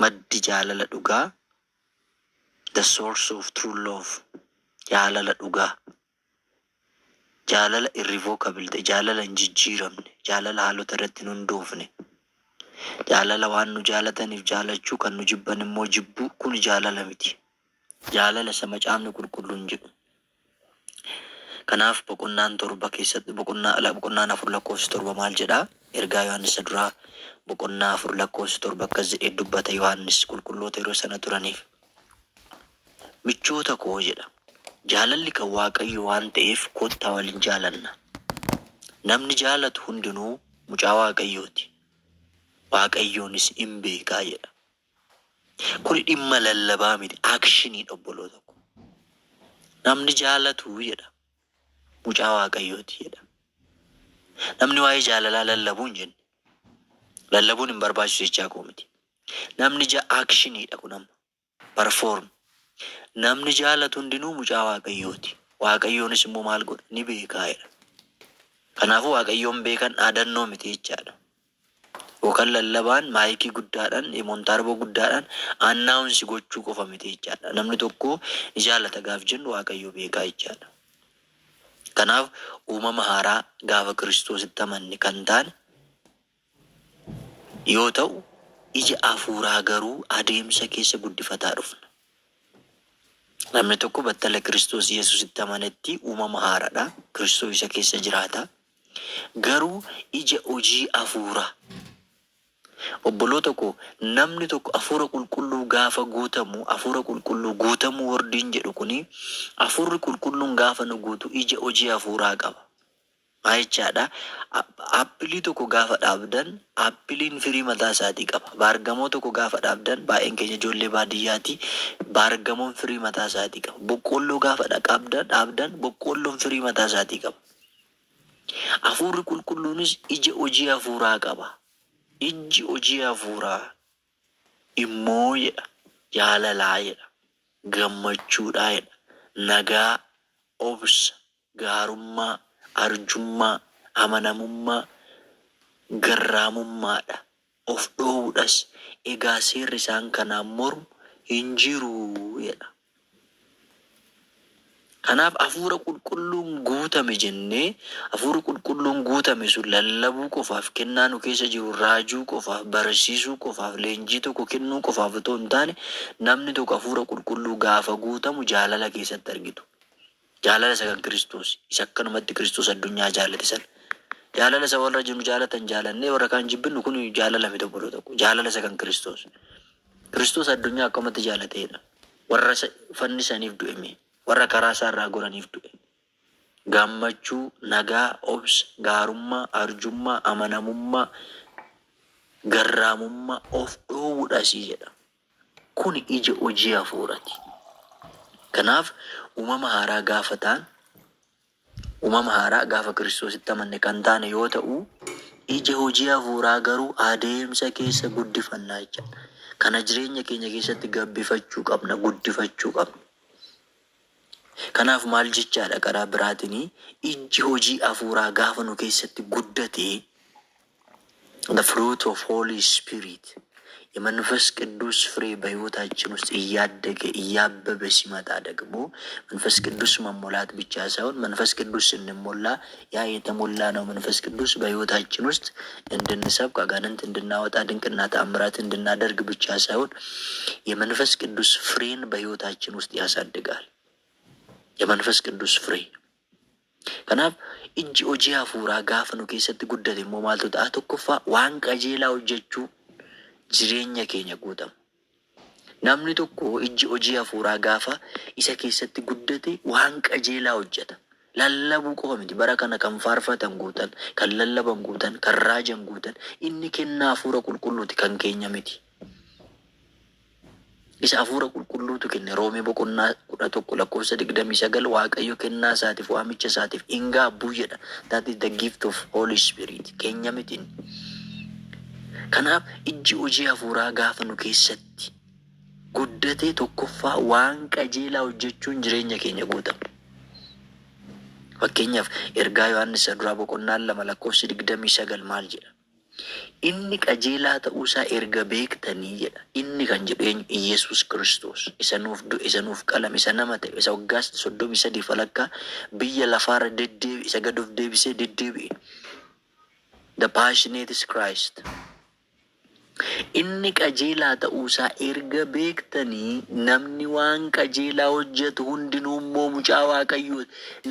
Maddi jaalala dhugaa, the source of true love, jaalala dhugaa, jaalala irrevocable ta'e, jaalala hin jijjiiramne, jaalala haalota irratti hin hundoofne, jaalala waan nu jaalataniif jaalachuu, kan nu jibban immoo jibbuu, kun jaalala miti. Jaalala isa Macaafni Qulqulluun jedhu. Kanaaf boqonnaan 7 keessatti, boqonnaan 4 lakkoofsi 7 maal jedhaa? Ergaa Yohaannis isa duraa boqonnaa 4 lakkoofsi 7 akkas jedhee dubbata Yohaannis qulqulloota yeroo sana turaniif. Michoota koo jedha. Jaalalli kan Waaqayyoo waan ta'eef kottaa wal in jaalanna. Namni jaalatu hundinuu mucaa Waaqayyooti, Waaqayyoonis in beeka jedha. Kuni dhimma lallabaa miti, actioniidha obboloota koo. Namni jaalatu jedha mucaa Waaqayyooti jedha. Namni waa'ee jaalalaa lallabuu hin jenne. Lallabuun hin barbaachisu jechaa koo miti. Namni ja actioniidha kun amma. Perform. Namni jaalatu hundinuu mucaa Waaqayyooti. Waaqayyoonis immoo maal godha? Ni beekaa jedha. Kanaafuu Waaqayyoon beekan dhaadannoo miti jechaadha. Yookaan lallabaan maayikii guddaadhaan, montaarboo guddaadhaan announce gochuu qofa miti jechaadha. Namni tokko ni jaalata gaaf jennu Waaqayyo beekaa jechaadha. Kanaaf uumama haaraa gaafa Kiristoositti amanne kan taane yoo ta'u, ija hafuuraa garuu adeemsa keessa guddifataa dhufna. Namni tokko battala Kiristoos Yesuusitti amanetti uumama haaraadha. Kiristoos isa keessa jiraata. Garuu ija hojii hafuuraa. Obboloota koo, namni tokko Hafuura Qulqulluu gaafa guutamu, Hafuura Qulqulluu guutamuu wordiin jedhu kuni, Hafuurri Qulqulluun gaafa nu guutu ija hojii hafuuraa qaba. Maa jechaadha? Appilii tokko gaafa dhaabdan, appiliin firii mataa isaatii qaba. Baargamoo tokko gaafa dhaabdan, baay'een keenya ijoollee baadiyyaati, baargamoon firii mataa isaatii qaba. Boqqoolloo gaafa dhaabdan, boqqoolloon firii mataa isaatii qaba. Hafuurri Qulqulluunis ija hojii hafuuraa qaba. Ijji hojii hafuuraa immoo jedha, jaalalaa jedha, gammachuudhaa jedha, nagaa, obsa, gaarummaa, arjummaa, amanamummaa, garraamummaa dha, of dhoowwuudhas, egaa seerri isaan kanaan mormu hin jiru jedha. Kanaaf Hafuura Qulqulluun guutame jennee, Hafuurri Qulqulluun guutame sun lallabuu qofaaf, kennaa nu keessa jiru raajuu qofaaf, barsiisuu qofaaf, leenjii tokko kennuu qofaaf otoo hin taane, namni tokko Hafuura Qulqulluu gaafa guutamu jaalala keessatti argitu. Jaalala isa kan Kiristoos, isa akkanumatti Kiristoos addunyaa jaalate sana. Jaalala isa warra nu jaalatan jaalannee warra kaan jibbinu kun jaalala miti obboloota koo. Jaalala isa kan Kiristoos. Kiristoos addunyaa akkamatti jaalateedha. Warra isa fannisaniif du'e mee. Warra karaa isaa irraa goraniif du'e. Gammachuu, nagaa, obsa, gaarummaa, arjummaa, amanamummaa, garraamummaa, of dhoowwuudhasii jedha. Kuni ija hojii hafuurati. Kanaaf uumama haaraa gaafa taan, uumama haaraa gaafa Kiristoositti amanne kan taane yoo ta'u, ija hojii hafuuraa garuu adeemsa keessa guddifanna jechaadha. Kana jireenya keenya keessatti gabbifachuu qabna, guddifachuu qabna. Kanaaf maal jechaadha karaa biraatiin ijji hojii hafuuraa gaafa nu keessatti guddate, the fruit of Holy Spirit, የመንፈስ ቅዱስ ፍሬ በሕይወታችን ውስጥ እያደገ እያበበ ሲመጣ ደግሞ መንፈስ ቅዱስ መሞላት ብቻ ሳይሆን መንፈስ ቅዱስ ስንሞላ ያ የተሞላ ነው መንፈስ ቅዱስ በሕይወታችን ውስጥ እንድንሰብክ፣ አጋንንት እንድናወጣ፣ ድንቅና ተአምራት እንድናደርግ ብቻ ሳይሆን የመንፈስ ቅዱስ ፍሬን በሕይወታችን ውስጥ ያሳድጋል። የመንፈስ ቅዱስ ፍሬ። Kanaaf ijji hojii hafuuraa gaafa nu keessatti guddate immoo maaltu ta'a? Tokkoffaa waan qajeelaa hojjechuu jireenya keenya guutama. Namni tokko ijji hojii hafuuraa gaafa isa keessatti guddate waan qajeelaa hojjeta. Lallabuu qofa miti. Bara kana kan faarfatan guutan, kan lallaban guutan, kan raajan guutan, inni kennaa Hafuura Qulqulluuti, kan keenya miti. Isa Hafuura Qulqulluutu kenne. Roomee boqonnaa 11 lakkoofsa 29 Waaqayyo kennaa isaatiif waamicha isaatiif hin gaabbu jedha. That is the gift of Holy Spirit. Keenya miti inni. Kanaaf ijji hojii hafuuraa gaafa nu keessatti guddate tokkoffaa waan qajeelaa hojjechuun jireenya keenya guutama. Fakkeenyaaf ergaa Yohaannis isa duraa boqonnaan 2 lakkoofsi 29 maal jedha? Inni qajeelaa ta'uu isaa erga beektanii jedha. Inni kan jedhu eenyu? Iyyasuus Kiristoos. Isa nuuf du'e, isa nuuf qalame, isa nama ta'e, isa waggaa 33 walakkaa biyya lafaarra deddeebi'e, isa gad of deebisee deddeebi'e. The passionate is Christ. Inni qajeelaa ta'uu isaa erga beektanii, namni waan qajeelaa hojjetu hundinuu immoo mucaa Waaqayyoo.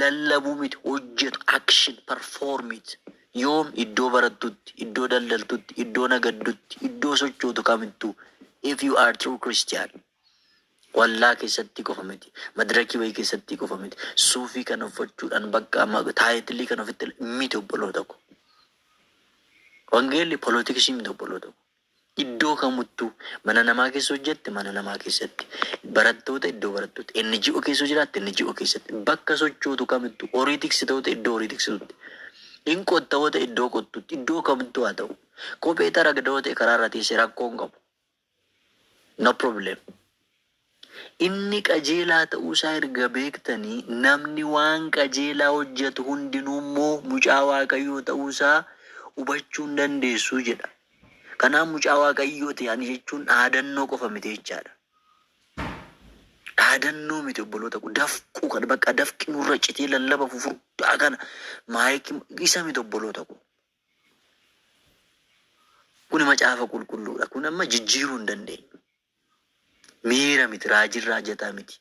Lallabuu miti, hojjetu, action, perform it. Yoom? Iddoo barattutti, iddoo daldaltutti, iddoo nagaddutti, iddoo sochootu kamittuu. If you are true Christian. Wallaa keessatti qofa miti. Madirakii wayii keessatti qofa miti. Suufii kan uffachuudhaan bakka amma title kan ofitti miti, obboloota ko. Wangeelli politics miti, obboloota ko. Iddoo kamuttuu, mana namaa keessa hojjette, mana namaa keessatti, barattoota, iddoo barattoota, NGO keessa jiraatte, NGO keessatti, bakka sochootu kamittuu, horii tiksitoota, iddoo horii tiksitutti, hin qottawoota, iddoo qottutti, iddoo kamittuu haa ta'u. Kophee xaragdoo ta'e karaa irra teessee rakkoo hin qabu. No problem. Inni qajeelaa ta'uusaa erga beektanii, namni waan qajeelaa hojjetu hundinuu immoo mucaa Waaqayyoo ta'uusaa hubachuu hin dandeessu jedha. Kanaaf mucaa Waaqayyoo ta'e ani jechuun dhaadannoo qofa miti jechaadha. Dhaadannoo miti, obboloota koo. Dafquu kana bakka dafqi nurra citee lallaba fufurdaa kana maayikii isa miti, obboloota koo. Kuni macaafa qulqulluudha. Kun amma jijjiiruu hin dandeenyu. Miira miti, raajiin raajataa miti.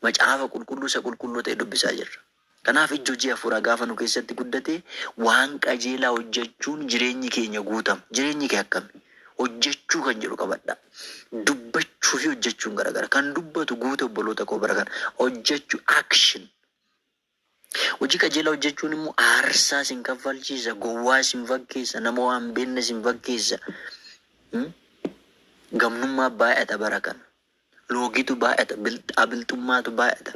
Macaafa qulqulluu isa qulqulluu ta'e dubbisaa jirra. Kanaaf ijji hojii hafuuraa gaafa nu keessatti guddate, waan qajeelaa hojjechuun jireenyi keenya guutama. Jireenyi kee akkami? Hojjechuu kan jedhu qabadha. Dubbachuu fi hojjechuun garagara. Kan dubbatu guute, obboloota koo, bara kana. Hojjechuu, action. Hojii qajeelaa hojjechuun immoo aarsaa sin kaffalchiisa, gowwaa sin fakkeessa, nama waan beekne sin fakkeessa. Gamnummaa baay'ata bara kana. Loogitu baay'ata, bilxummaatu baay'ata.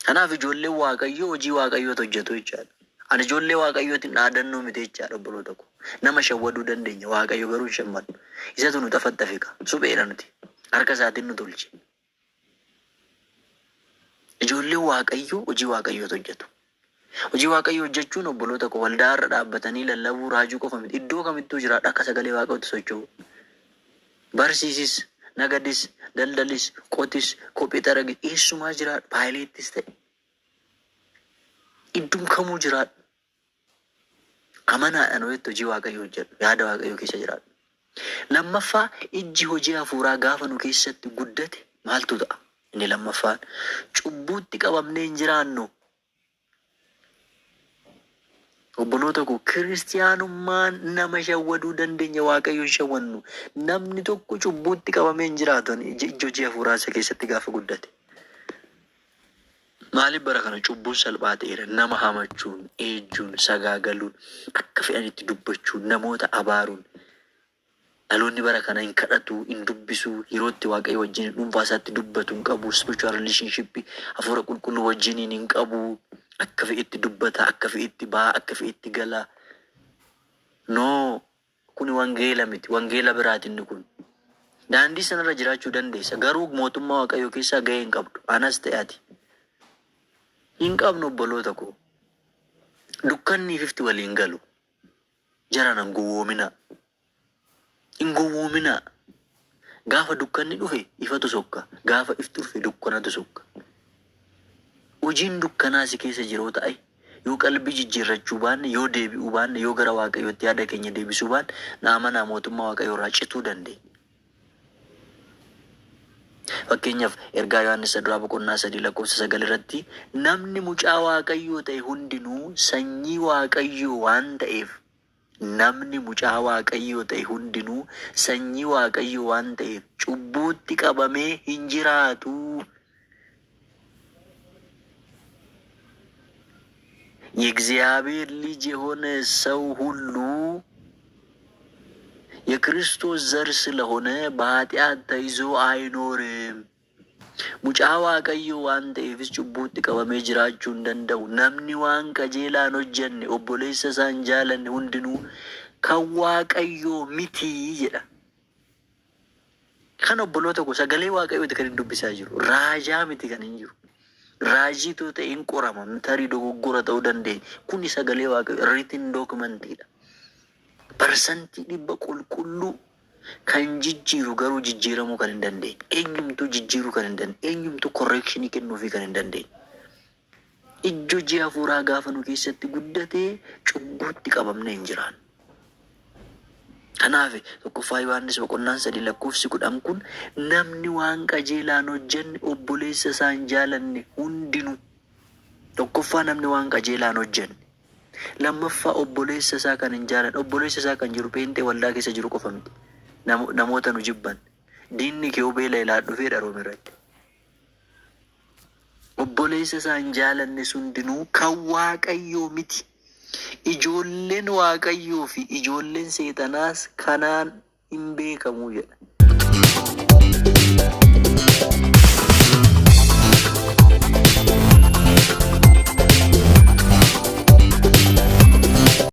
Kanaaf ijoolleen Waaqayyoo hojii Waaqayyootu hojjetu jechaadha. Ani ijoollee Waaqayyootiin dhaadannoo miti jechaadha, obboloota koo. Nama shawwaduu dandeenya, Waaqayyo garuu hin shammaddu. Isatu nu xafaxxafe ka. Supheedha nuti. Harka isaatiin nu tolche. Ijoolleen Waaqayyoo hojii Waaqayyootu hojjetu. Hojii Waaqayyoo hojjechuun, obboloota koo, waldaa irra dhaabbatanii lallabuu, raajuu qofa miti. Iddoo kamittuu jiraadha, akka sagalee Waaqayyootti socho'u. Barsiisis, nagadis, daldalis, qotis, kophee xaragis, eessumaa jiraadhu, paayileettis ta'e. Iddoon kamuu jiraadhu. Amanaadhaan hojjettu, hojii Waaqayyoo hojjedhu. Yaada Waaqayyoo keessa jiraadhu. Lammaffaa, ijji hojii hafuuraa gaafa nu keessatti guddate maaltu ta'a? Inni lammaffaan, cubbuutti qabamnee hin jiraannu. Obboloota koo, kiristiyaanummaan nama shawwaduu dandeenya, Waaqayyo hin shawwannu. Namni tokko cubbuutti qabamee hin jiraatu ijji hojii hafuuraa isa keessatti gaafa guddate. Maaliif? Bara kana cubbuun salphaa ta'eera. Nama hamachuun, eejjuun, sagaagaluun, akka fedhanitti dubbachuun, namoota abaaruun. Dhaloonni bara kana hin kadhatu, hin dubbisu, yeroo itti Waaqayyo wajjin dhuunfaa isaatti dubbatu hin qabu, spiritual relationship hafuura qulqulluu wajjiniin hin qabu. Akka fedhetti dubbata, akka fedhetti ba'a, akka fedhetti gala. No, kuni wangeela miti, wangeela biraati inni kun. Daandii sanarra jiraachuu dandeessa, garuu mootummaa Waaqayyoo keessaa gahee hin qabdu. Anas ta'e ati. Hin qabnu, obboloota koo. Dukkannii fi ifti waliin galu. Jarana hin gowwoominaa. Hin gowwoominaa. Gaafa dukkanni dhufe ifatu sokka. Gaafa ifti dhufe dukkanatu sokka. Hojiin dukkanaa si keessa jiroo ta'e, yoo qalbii jijjiirrachuu baanne, yoo deebi'uu baanne, yoo gara Waaqayyootti yaada keenya deebisuu baanne, na amanaa, mootummaa Waaqayyoo irraa cituu dandeenya. Fakkeenyaaf, ergaa Yohaannis isa duraa boqonnaa 3 lakkoofsa 9 irratti, namni mucaa Waaqayyoo ta'e hundinuu sanyii Waaqayyoo waan ta'eef, namni mucaa Waaqayyoo ta'e hundinuu sanyii Waaqayyoo waan ta'eef cubbuutti qabamee hin jiraatu. የእግዚአብሔር ልጅ የሆነ ሰው ሁሉ የክርስቶስ ዘር ስለሆነ በኃጢአት ተይዞ አይኖርም። Mucaa Waaqayyoo waan ta'eefis cubbuutti qabamee jiraachuu hin danda'u. Namni waan qajeelaa hin hojjenne, obboleessa isaa hin jaalanne hundinuu kan Waaqayyoo miti jedha. Kan obboloota koo, sagalee Waaqayyooti kan hin dubbisaa jiru. Raajaa miti kan hin jiru. Raajiitu ta'e hin qorama. Tarii dogoggora ta'uu dandeenya. Kuni sagalee Waaqayyoo written documentiidha. Parsantii 100 qulqulluu kan jijjiiru garuu jijjiiramuu kan hin dandeenye. Eenyumtuu jijjiiruu kan hin dandeenye. Eenyumtuu correction kennuufii kan hin dandeenye. Ijji hojii hafuuraa gaafa nu keessatti guddate cubbuutti qabamnee hin jiraannu. Kanaaf 1ffaa Yohaannis boqonnaan 3 lakkoofsi 10 kun namni waan qajeelaa hin hojjenne obboleessa isaa hin jaalanne hundinuu. Tokkoffaa namni waan qajeelaa hin hojjenne. Lammaffaa obboleessa isaa kan hin jaalanne. Obboleessa isaa kan jiru pheenxee waldaa keessa jiru qofa miti. Namoota nu jibban. Diinni kee beela ilaa dhufeedha Room irratti. Obboleessa isaa hin jaalanne sundinuu kan Waaqayyoo miti. Ijoolleen Waaqayyoo fi ijoolleen seexanaas kanaan hin beekamu jedha.